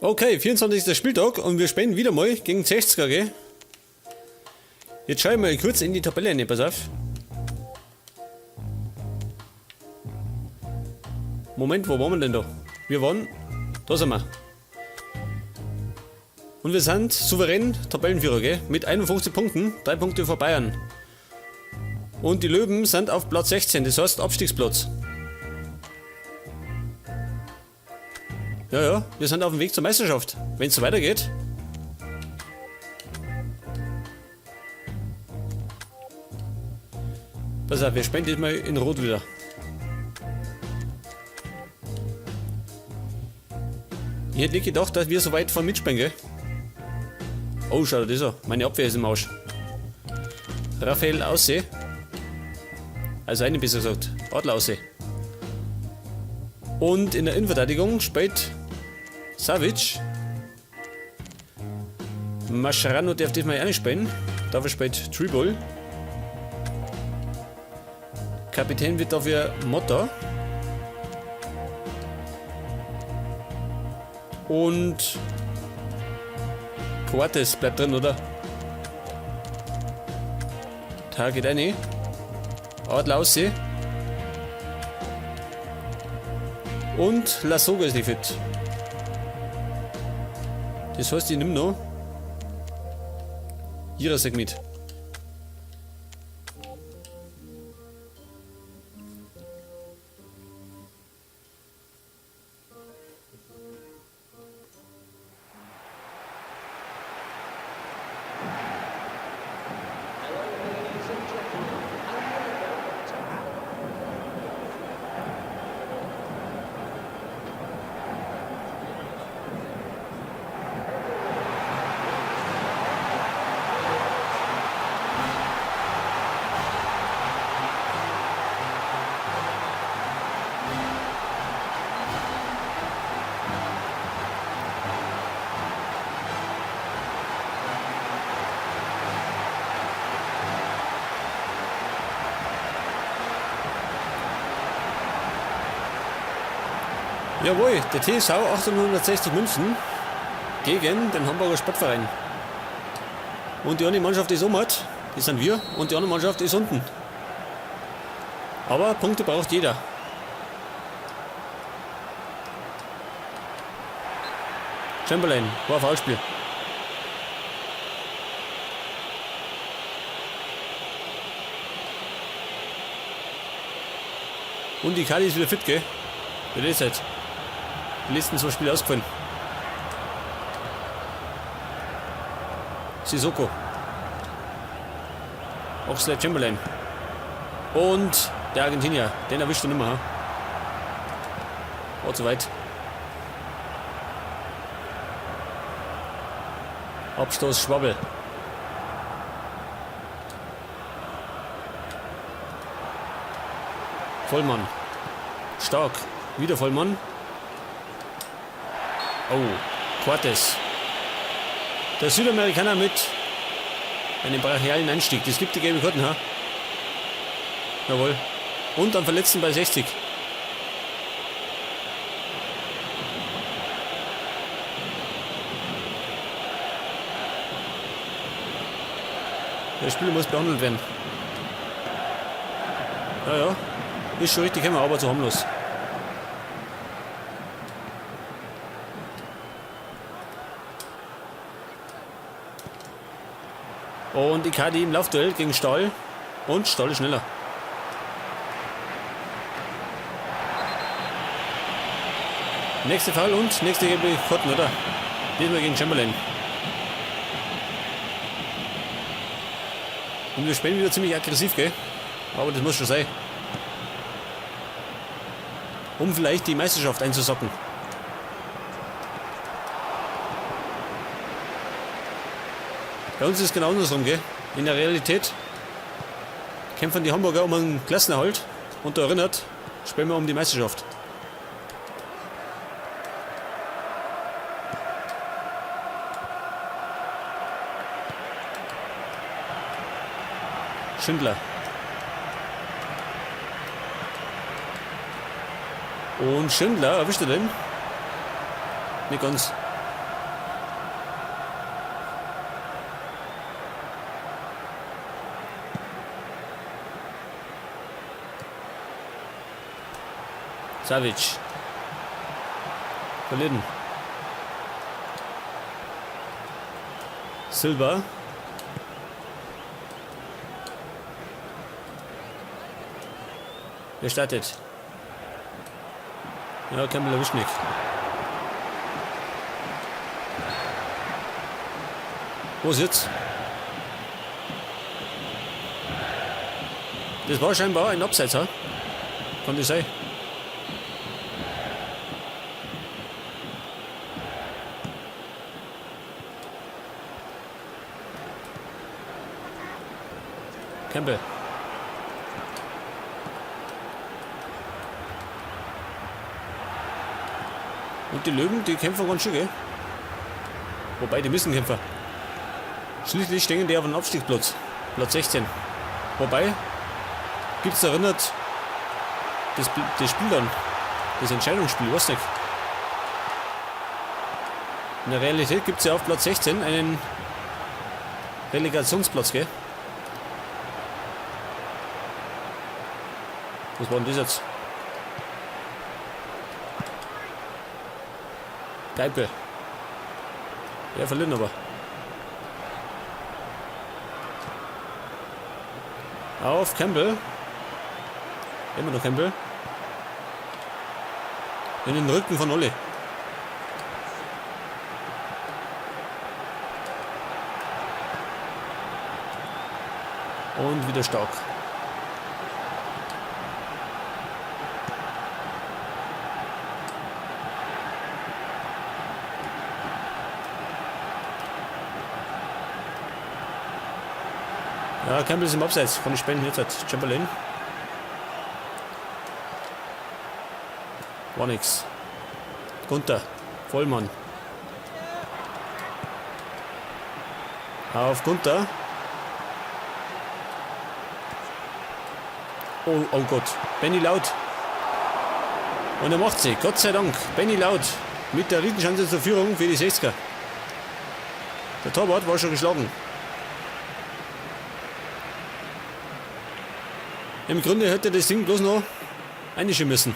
Okay, 24. Spieltag und wir spielen wieder mal gegen 60er, gell? Jetzt schau ich mal kurz in die Tabelle rein, pass auf. Moment, wo waren wir denn da? Wir waren, da sind wir. Und wir sind souverän Tabellenführer, gell? Mit 51 Punkten, 3 Punkte vor Bayern. Und die Löwen sind auf Platz 16, das heißt Abstiegsplatz. Ja, ja, wir sind auf dem Weg zur Meisterschaft, wenn's so weitergeht. Pass auf, wir spielen diesmal in Rot wieder. Ich hätte nicht gedacht, dass wir so weit vorne mitspielen, gell? Oh, schau dir das an. Meine Abwehr ist im Arsch. Raphael Aussee. Also eine besser gesagt. Adler Aussee. Und in der Innenverteidigung spielt Savic. Mascherano darf diesmal auch nicht spielen. Dafür spielt Tribol. Kapitän wird dafür Motta. Und Coates bleibt drin, oder? Da geht rein. Adler Aussee. Und Lasogga ist nicht fit. Das heißt, ich nehme noch Jirasek mit. Jawohl, der TSV 1860 München gegen den Hamburger Sportverein. Und die eine Mannschaft ist oben, die sind wir, und die andere Mannschaft ist unten. Aber Punkte braucht jeder. Chamberlain, war Foulspiel. Und die Kali ist wieder fit, gell? Ja, das ist halt. Die letzten 2 Spiele ausgefallen. Sissoko. Oxlade Chamberlain. Und der Argentinier. Den erwischt er nicht mehr. War zu weit. Abstoß Schwabbel. Vollmann. Stark. Wieder Vollmann. Oh, Coates. Der Südamerikaner mit einem brachialen Einstieg. Das gibt die gelbe Karten, ha? Jawohl. Und am Verletzten bei 60. Der Spieler muss behandelt werden. Ja, ja. Ist schon richtig, aber zu harmlos. Und Icardi im Laufduell gegen Stahl. Und Stahl ist schneller. Nächste Foul und nächste gelbe Karten, oder? Diesmal gegen Chamberlain. Und wir spielen wieder ziemlich aggressiv, gell? Aber das muss schon sein. Um vielleicht die Meisterschaft einzusacken. Bei uns ist es genau andersrum, gell? In der Realität kämpfen die Hamburger um einen Klassenerhalt und da erinnert, spielen wir um die Meisterschaft. Schindler. Und Schindler, erwischt er den? Nicht ganz. Savic. Verlieren. Silva. Wer startet? Ja, Campbell erwischt nicht. Wo ist jetzt? Das war scheinbar ein Abseits, ha? Kann das sein? Campbell. Und die Löwen, die kämpfen ganz schön, gell? Wobei, die müssen kämpfen. Schließlich stehen die auf dem Abstiegsplatz. Platz 16. Wobei, gibt's erinnert das, das Spiel dann. Das Entscheidungsspiel, weiß nicht. In der Realität gibt's ja auf Platz 16 einen Relegationsplatz, gell? Was war denn das jetzt? Geipel. Ja, verlieren aber. Auf Campbell. Immer noch Campbell. In den Rücken von Olli. Und wieder stark. Ja, Campbell ist im Abseits. Kann ich spenden jetzt. Hat Chamberlain. War nix. Gunther. Vollmann. Auf Gunther. Oh, oh Gott. Benny Laut. Und er macht sie. Gott sei Dank. Benny Laut. Mit der Riesenchance zur Führung für die 60er. Der Torwart war schon geschlagen. Im Grunde hätte das Ding bloß noch einschieben müssen.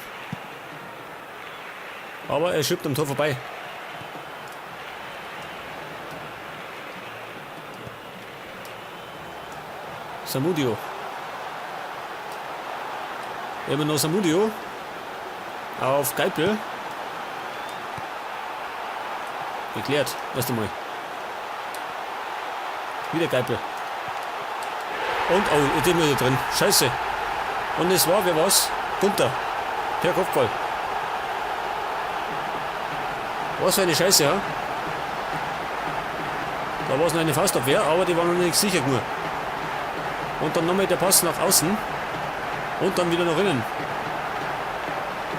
Aber er schiebt am Tor vorbei. Samudio. Immer noch Samudio. Auf Geipel. Geklärt. Erst einmal. Wieder Geipel. Und, oh, jetzt sind wir da drin. Scheiße. Und es war, wer war's? Gunther. Per Kopfball. Was für eine Scheiße, ja? Da war es noch eine Faustabwehr, aber die war noch nicht sicher genug. Und dann nochmal der Pass nach außen. Und dann wieder nach innen.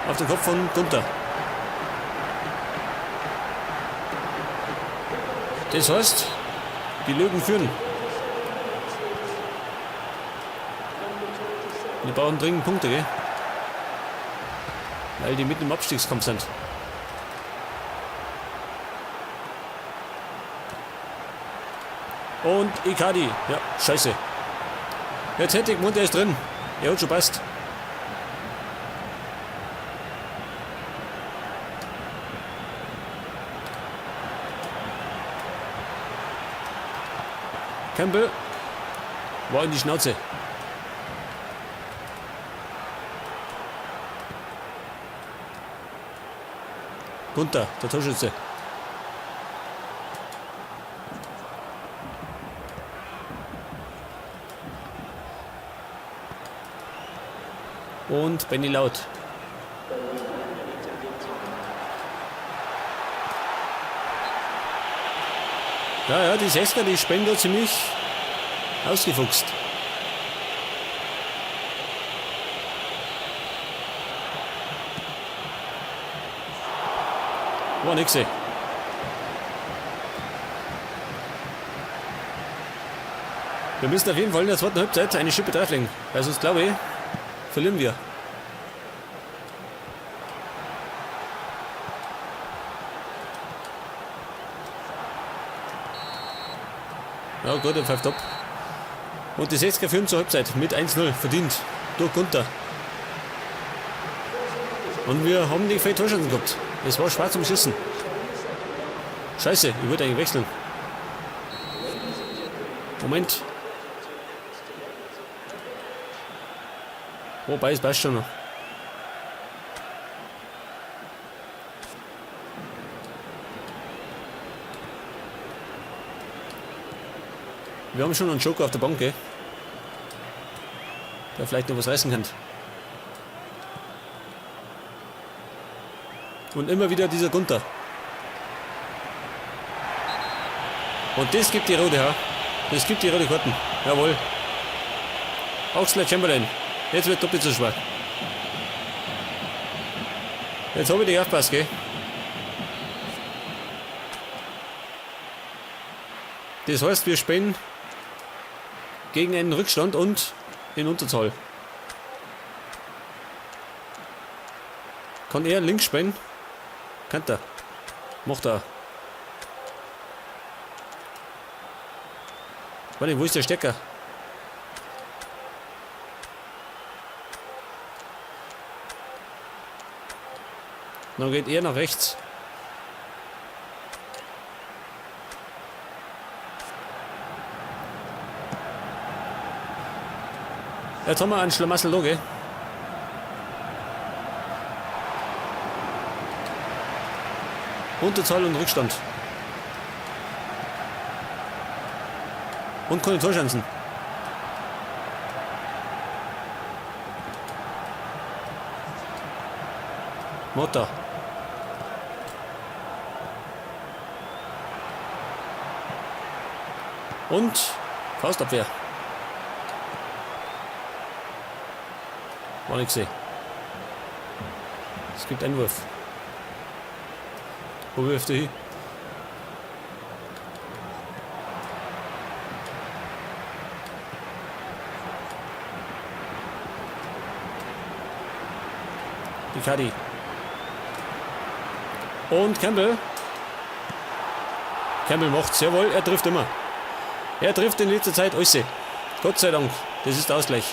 Auf den Kopf von Gunther. Das heißt, die Löwen führen. Die brauchen dringend Punkte, gell? Weil die mitten im Abstiegskampf sind. Und Icardi. Ja, scheiße. Jetzt hätte ich gemeint, er ist drin. Er hat schon passt. Campbell war in die Schnauze. Gunther, der Torschütze. Und Benny Laut. Ja, ja, die Sechsker, die spenden da ziemlich ausgefuchst. War nix. Wir müssen auf jeden Fall in der zweiten Halbzeit eine Schippe drauflegen, weil sonst, glaube ich, verlieren wir. Ja gut, er pfeift ab. Und die 60er führen zur Halbzeit mit 1-0 verdient durch Gunther. Und wir haben nicht viele Torchancen gehabt. Es war schwer zum Schießen. Scheiße, ich wollte eigentlich wechseln. Moment. Wobei, es passt schon noch. Wir haben schon einen Joker auf der Bank, gell? Der vielleicht noch was reißen kann. Und immer wieder dieser Gunther. Und das gibt die rote, ha? Das gibt die rote Karten. Jawohl. Oxlade Chamberlain. Jetzt wird doppelt so schwer. Jetzt habe ich dich aufgepasst, gell? Das heißt, wir spielen gegen einen Rückstand und in Unterzahl. Kann er links spielen? Kann er. Macht er. Warte, wo ist der Stecker? Dann geht er nach rechts. Jetzt haben wir einen Schlamassel da, gell? Unterzahl und Rückstand. Und keine Torchancen. Motta. Und Faustabwehr. War nicht gesehen. Es gibt Einwurf. Wo wirft er hin? Icardi. Und Campbell. Campbell macht's. Jawohl, er trifft immer. Er trifft in letzter Zeit alles. Gott sei Dank. Das ist der Ausgleich.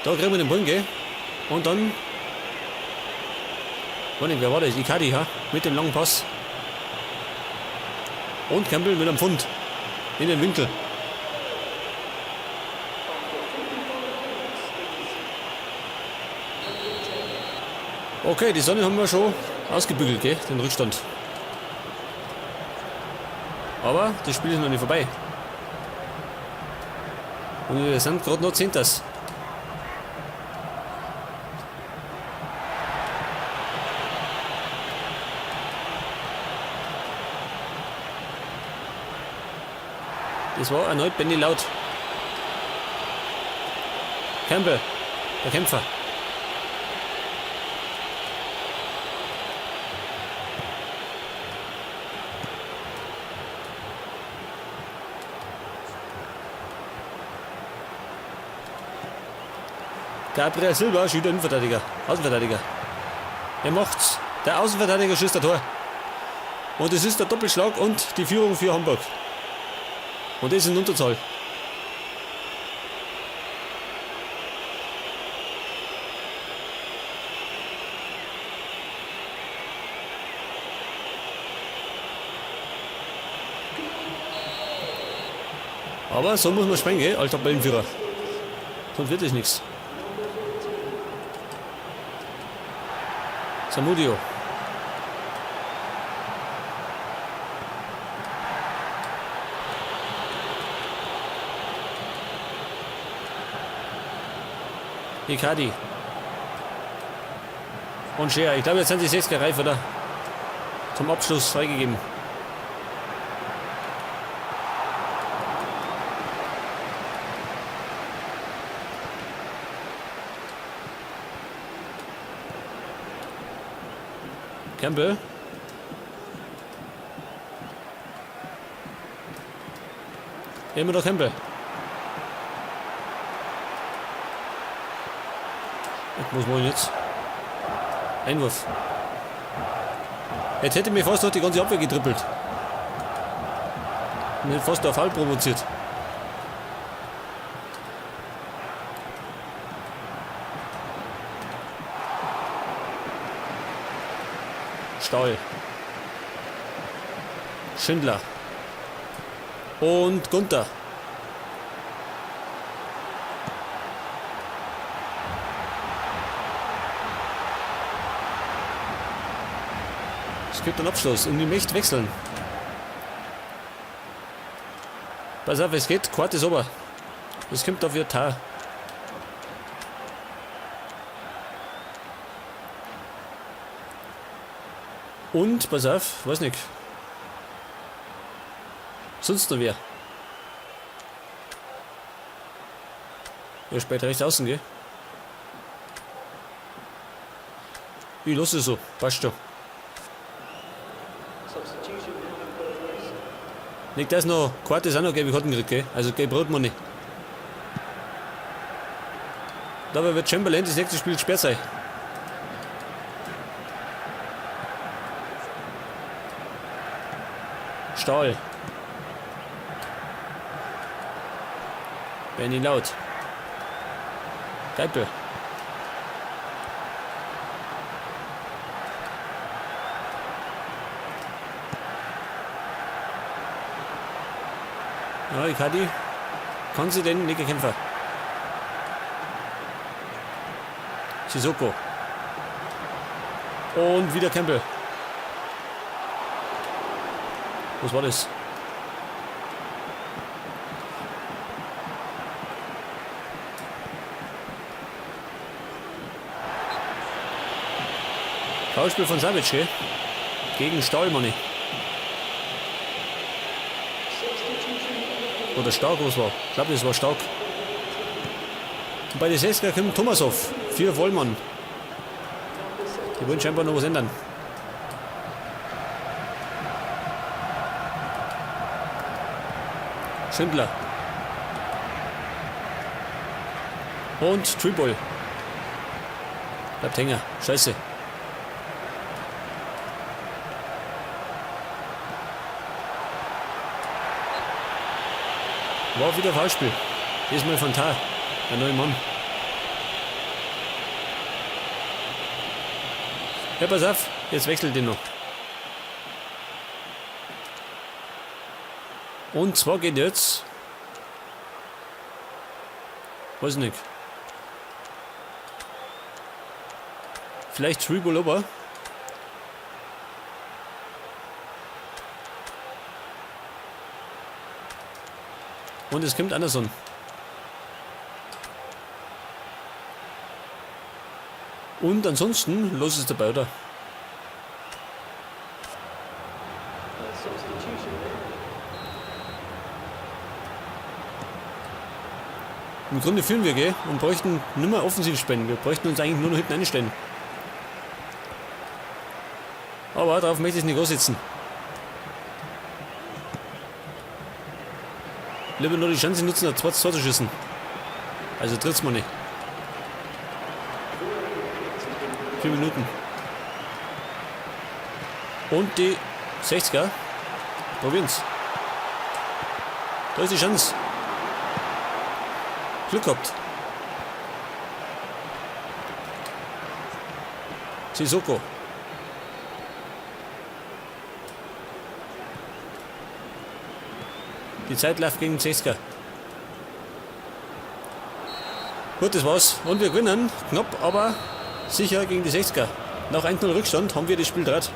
Da kriegen wir den Ball, gell? Und dann... Warte, wer war das? Icardi, ha? Mit dem langen Pass. Und Campbell mit einem Pfund. In den Winkel. Okay, die Sonne haben wir schon ausgebügelt, gell? Den Rückstand. Aber das Spiel ist noch nicht vorbei. Und wir sind gerade noch Zehntes. Das war erneut Benny Laut. Campbell, der Kämpfer. Gabriel Silva schießt Innenverteidiger, Außenverteidiger. Er macht's. Der Außenverteidiger schießt ein Tor. Und es ist der Doppelschlag und die Führung für Hamburg. Und das ist in Unterzahl. Aber so muss man spielen, gell, als Tabellenführer. Sonst wird es nichts. Samudio. Icardi. Und Scheer. Ich glaube, jetzt sind die 60er reif, oder? Zum Abschluss freigegeben. Campbell. Immer noch Campbell. Ich muss man jetzt. Einwurf. Jetzt hätte mir fast noch die ganze Abwehr getrippelt. Und hätte fast auf Foul provoziert. Stahl. Schindler. Und Gunther. Es gibt einen Abschluss und ich möchte wechseln. Pass auf, es geht. Karte ist ober. Es kommt auf ihr Tar. Und, pass auf, weiß nicht. Sonst noch wer? Ja, später rechts außen, gell? Ich lasse es so, passt schon. Nicht das noch, Karte ist auch noch gelbe Karten gekriegt, gell? Also gelb-rot, meine ich. Dabei wird Chamberlain das nächste Spiel gesperrt sein. Stahl. Benny Laut. Geipel. Ja, Icardi. Kann sie denn nicht Kämpfer? Sissoko. Und wieder Campbell. Was war das? Foulspiel von Savic, gell? Gegen Stahl, Manni. Oder Stark, was war? Ich glaube, das war Stark. Und bei den 60er kommt Thomasov für Wollmann. Die wollen scheinbar noch was ändern. Schindler. Und Tribol. Bleibt hängen. Scheiße. War wieder Foulspiel. Diesmal von Tah, der neue Mann. Ja, pass auf, jetzt wechselt ihn noch. Und zwar geht jetzt. Weiß nicht. Vielleicht Tribal Ober. Und es kommt Anderson. Und ansonsten, los ist dabei, oder? Im Grunde führen wir, gell? Und bräuchten nur mehr offensiv spielen. Wir bräuchten uns eigentlich nur noch hinten einstellen. Aber darauf möchte ich nicht sitzen. Lieber nur die Chance nutzen, ein zweites Tor zu schießen. Also drittes Mal nicht. 4 Minuten. Und die 60er. Probieren's. Da ist die Chance. Glück gehabt. Sissoko. Die Zeit läuft gegen 60er. Gut, das war's. Und wir gewinnen. Knapp, aber sicher gegen die 60er. Nach 1-0 Rückstand haben wir das Spiel draht.